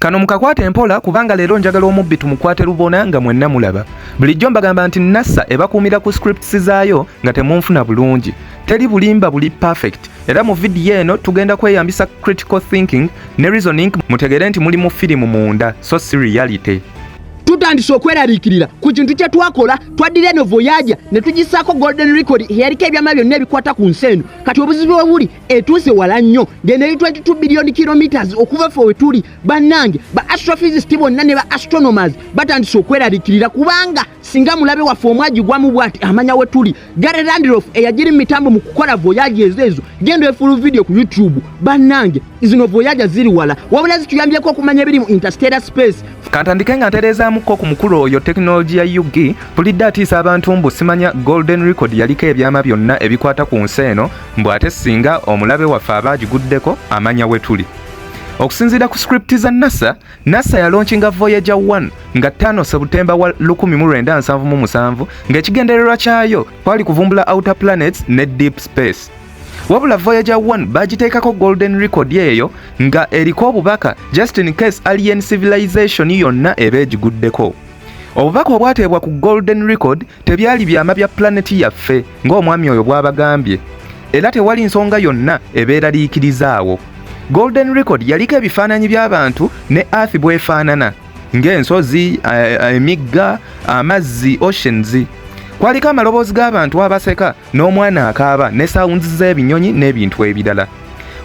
Kano mukakwate mpola, kubanga leero njagala omubbi tumukwate lubona nga mwenna mulaba. Bulijjo mbagamba nti NASA ebakuumira ku scripts zaayo nga temunfuna bulungi. Teri bulimba buli perfect, era mu vidiyo eno tugenda kweyambisa critical thinking ne reasoning, mutegere nti muli mu firimu munda, so si reality. Tutandise okweraliikirira ku kintu kye twakola. Twaddira eno Voyager ne tugisaako golden record eyaliko ebyama byonna ebikwata ku nsi eno. Kati obuzibu obuli, etuuse wala nnyo, ng'eno eri 22 billion kilometers okuva ffe we tuli. Bannange, ba astrophysicist bonna ne ba astronomers batandise okweraliikirira, kubanga singa mulabe waffe omwagigwamu bw'ati amanya we tuli. Gary Randolph eyagiri mu mitambo mu kukola Voyager ezo, genda e full video ku YouTube. Bannange, zino Voyager ziri wala, wabula zituyambyeko okumanya ebiri mu interstellar space. Kantandike nga ntereezaamuko ku mukulu oyo tekinologiya UG. Pulidde atiisa abantu mbu simanya golden record yaliko ebyama byonna ebikwata ku nsi eno, mbu ate singa omulabe waffe aba agiguddeko amanya we tuli. Okusinziira ku script za NASA, NASA yalaunchinga Voyager 1 nga 5 Sebutemba wa 1977, ng'ekigendererwa kyayo kwali kuvumbula outer planets ne deep space. Wabula Voyager 1 bagiteekako golden record eyo nga eriko obubaka just in case alien civilization yonna eba egiguddeko. Obubaka obwateebwa ku golden record tebyali byama bya planeti yaffe ng'omwami oyo bw'abagambye, era tewali nsonga yonna ebeeraliikirizaawo. Golden record yaliko ebifaananyi by'abantu ne Earth bw'efaanana, ng'ensozi, emigga, amazzi, oceans. Kwaliko amaloboozi g'abantu abaseka n'omwana akaaba ne sounds z'ebinyonyi n'ebintu ebirala.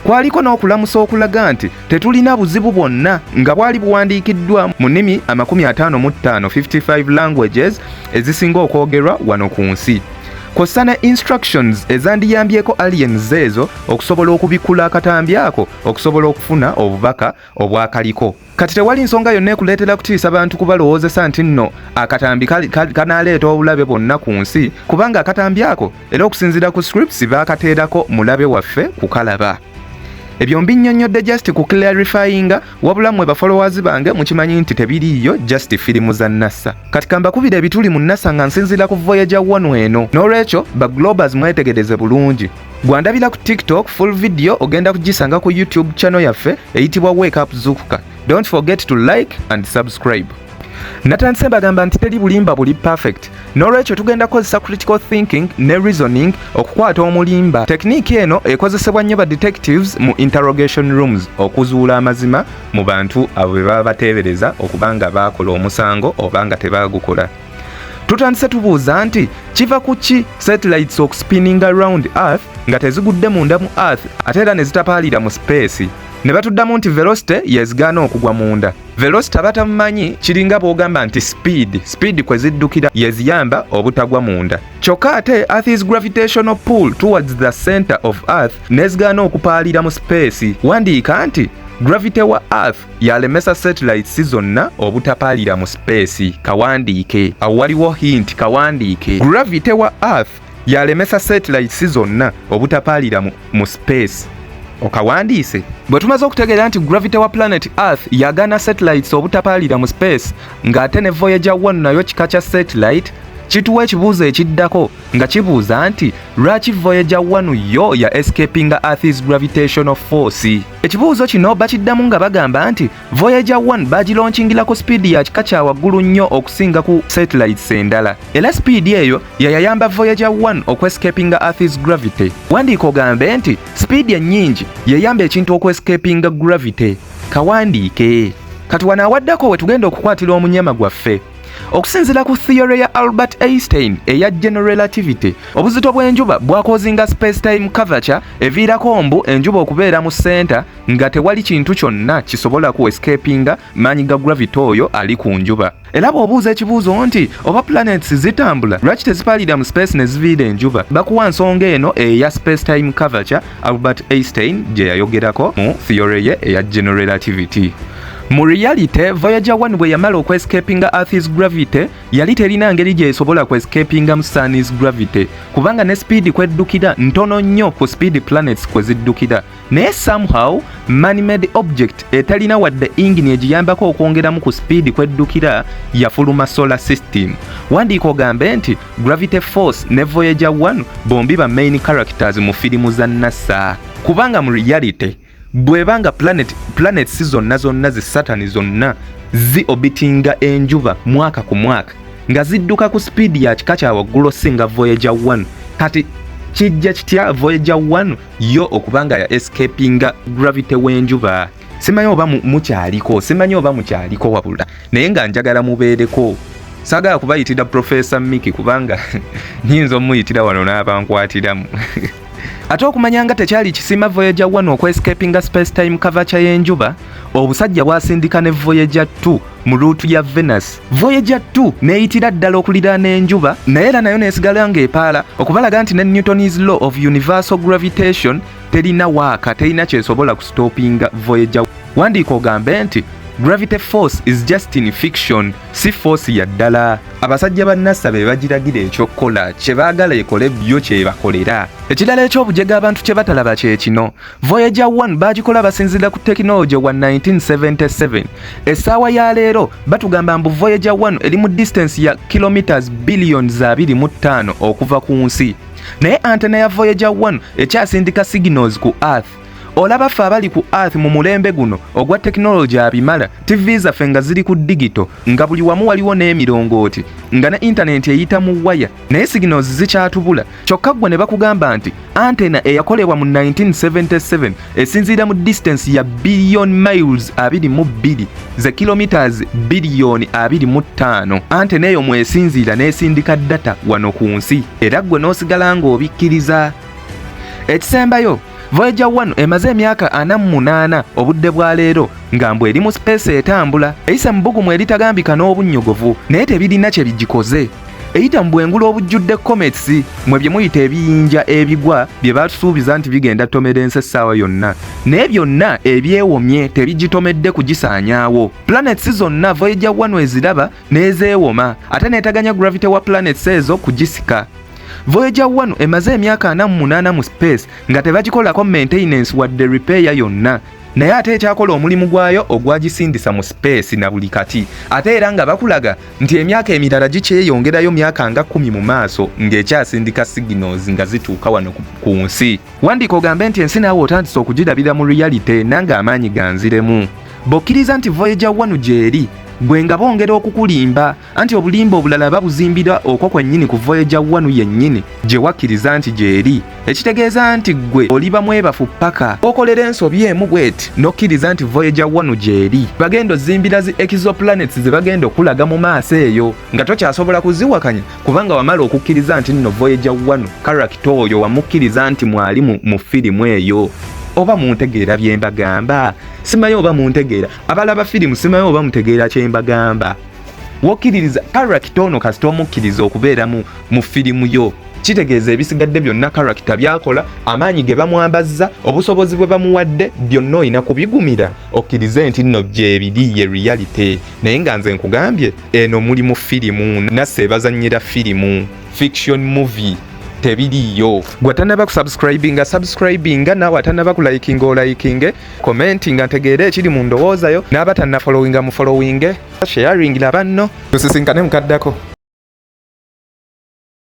Kwaliko n'okulamusa okulaga nti tetulina buzibu bwonna, nga bwali buwandiikiddwa mu nnimi 55, 55 languages ezisinga okwogerwa wano ku nsi, kw'ossa ne instructions ezandiyambyeko aliens ezo okusobola okubikkula akatambi ako okusobola okufuna obubaka obwakaliko. Kati tewali nsonga yonna ekuleetera kutiisa bantu kubalowoozesa nti nno akatambi kanaaleeta obulabe bwonna ku nsi, kubanga akatambi ako era okusinziira ku scripts baakateerako mulabe waffe kukalaba. Ebyo mbinnyonnyodde just ku clarifyinga, wabula mmwe bafollowers bange mukimanyi nti tebiriiyo, just firimu za NASA. Kati kambakubira ebituli mu NASA nga nsinziira ku Voyager 1 eno. N'olwekyo ba globers, mwetegereze bulungi. Gwandabira ku TikTok, full video ogenda kugisanga ku YouTube channel yaffe eyitibwa Wake Up Zukuka. Don't forget to like and subscribe. Natandise mbagamba nti teri bulimba buli perfect, n'olwekyo tugenda kukozesa critical thinking ne reasoning okukwata omulimba. Technique eno ekozesebwa nnyo ba detectives mu interrogation rooms okuzuula amazima mu bantu abo be baba bateebereza okuba nga baakola omusango oba nga tebaagukola. Tutandise tubuuza nti kiva ku ki satellites okuspinning around Earth nga tezigudde munda mu Earth, ate era ne zitapaalira mu space? Ne batuddamu nti velocity yezigaana okugwa munda. Velocity abatamumanyi, kiringa bw'ogamba nti speed. Speed kwe ziddukira yeziyamba obutagwa munda. Kyokka ate Earth's gravitational pull towards the center of Earth nezigaana okupaalira mu space. Wandiika nti gravity wa Earth yalemesa satellites zonna obutapaalira mu space. Kawandiike awo, waliwo hint. Kawandiike: gravity wa Earth yalemesa satellites zonna obutapaalira mu space. Okawandiise? Bwe tumaze okutegeera nti gravity wa planet Earth yagaana satellites obutapaalira mu space, ng'ate ne Voyager 1 nayo kika kya satellite, kituwa ekibuuzo ekiddako nga kibuuza nti lwaki Voyager 1 yo ya escapinga Earth's gravitational force? Ekibuuzo kino bakiddamu nga bagamba nti Voyager 1 bagilaunchingira ku speed ya kika kya waggulu nnyo okusinga ku satellites endala, era speed eyo yayayamba Voyager 1 okwescapinga Earth's gravity. Wandiika ogambe nti speed ennyingi yeyamba ekintu okwescapinga gravity. Kawandiike. Kati wano awaddako we tugenda okukwatira omunyama gwaffe. Okusinziira ku theory ya Albert Einstein eya general relativity, obuzito bw'enjuba bwacausinga space time curvature eviirako mbu enjuba okubeera mu center nga tewali kintu kyonna kisobola ku escapinga maanyi ga gravity oyo ali ku njuba. Era bw'obuuza ekibuuzo nti oba planets zitambula, lwaki tezipaalira mu space ne ziviira enjuba, bakuwa nsonga eno eya space time curvature Albert Einstein gye yayogerako mu theory ye eya general relativity. Mu reality, Voyager 1 bwe yamala okwescapinga Earth's gravity, yali terina ngeri gy'esobola kwescapinga mu Sun's gravity, kubanga ne speed kweddukira ntono nnyo ku speed planets kwe ziddukira. Naye somehow man-made object etalina wadde engine egiyambako okwongeramu ku speed kweddukira yafuluma solar system. Wandiika ogambe nti gravity force ne Voyager 1 bombi ba main characters mu firimu za NASA, kubanga mu reality Bw'eba nga planet, planets zonna zonna zi Saturn zonna zi orbitinga enjuba mwaka ku mwaka nga zidduka ku sipiidi ya kika kya waggulu osinga Voyager 1, kati kijja kitya Voyager 1 yo okuba nga ya escapinga gravity w'enjuba? Simanyi oba mukyaliko, simanyi oba mukyaliko, wabula naye nga njagala mubeereko. Saagala kubayitira Profesa Miki kubanga nyinza omuyitira wano n'abankwatiramu. Ate okumanya nga tekyali kisiima Voyager 1 okwescapinga space time curvature y'enjuba, obusajja bwasindika ne Voyager 2 mu route ya Venus. Voyager 2 n'eyitira ddala okuliraana enjuba, naye era nayo n'esigala ng'epaala, okubalaga nti ne Newton's law of universal gravitation terina waaka, terina kyesobola kustopinga Voyager. Wandiika ogambe nti gravity force is just in fiction, si force ya ddala. Abasajja ba NASA be bagiragira ekyokukola, kye baagala ekole byo kyebakolera. Ekirala ekyobujega abantu kye batalaba kye kino: Voyager 1 bagikola basinziira ku tekinologi wa 1977. Essaawa ya leero batugamba mbu Voyager 1 eri mu distance ya kilometers billions 25 okuva ku nsi, naye antenna ya Voyager 1 ekyasindika signals ku Earth. Olaba ffe abali ku Earth mu mulembe guno ogwa tekinologi abimala, TV zaffe nga ziri ku digital, nga buli wamu waliwo n'emirongooti, nga ne intaneti eyita mu waya, naye signals zikyatubula. Kyokka ggwe ne bakugamba nti antenna eyakolebwa mu 1977 esinziira mu distance ya billion miles 22, ze kilometers biliyoni 25. Antenna eyo mwesinziira n'esindika data wano ku nsi, era ggwe n'osigala ng'obikkiriza. Ekisembayo, Voyager 1 emaze emyaka 48 obudde bwa leero nga mbwe eri mu space etambula, eyise mu bugumu eritagambika n'obunnyogovu, naye tebirina kye bigikoze. Eyita mu bwengula obujjudde comets, mwe bye muyita ebiyinja ebigwa bye batusuubiza nti bigenda tomera ensi essaawa yonna, naye byonna ebyewomye tebigitomedde kugisaanyaawo. Planets zonna Voyager 1 eziraba n'ezeewoma, ate n'etaganya gravity wa planets ezo kugisika. Voyager 1 emaze emyaka 48 mu space nga tebagikolako maintenance wadde repair yonna, naye ate ekyakola omulimu gwayo ogwagisindisa mu space na buli kati. Ate era nga bakulaga nti emyaka emirala gikyeyongerayo, myaka nga 10 mu maaso, ng'ekyasindika signals nga zituuka wano ku nsi. Wandiika ogambe nti ensi naawe otandise okugirabira mu reality. Nange amaanyi ganziremu. Bw'okkiriza nti Voyager 1 gy'eri, gwe nga bongera okukulimba, anti obulimba obulala babuzimbira okwo kwennyini ku Voyager 1 yennyini gye wakkiriza nti gy'eri, ekitegeeza nti ggwe oliba mwebafu paka okolera ensobi emu bweti n'okkiriza nti Voyager 1 gy'eri. Bagenda ozimbira zi exoplanets ze bagenda okulaga mu maaso eyo nga tokyasobola kuziwakanya, kubanga wamala okukkiriza nti nno Voyager 1 character oyo wamukkiriza nti mwali mu firimu eyo. Oba muntegeera bye mbagamba? Simanyi oba muntegeera. Abalaba firimu, simanyi oba mutegeera kye mbagamba. Wokkiririza character ono, kasita omukkiriza okubeera mu firimu yo, kitegeeza ebisigadde byonna character byakola, amaanyi ge bamwambazza, obusobozi bwe bamuwadde, byonna olina kubigumira, okkirize nti nno gyebiri, ye reality. Naye nga nze nkugambye, eno muli mu firimu, nasse ebazannyira firimu, fiction movie, tebiriiyo. Gwe atanaba kusubscribinga, subscribinga. Naawe atanaba kulikinga, olikinge, commentinga ntegeere ekiri mu ndowoozayo. N'aba tannafollowinga, mufollowinge, sharingira banno. Tusisinkane mukaddako.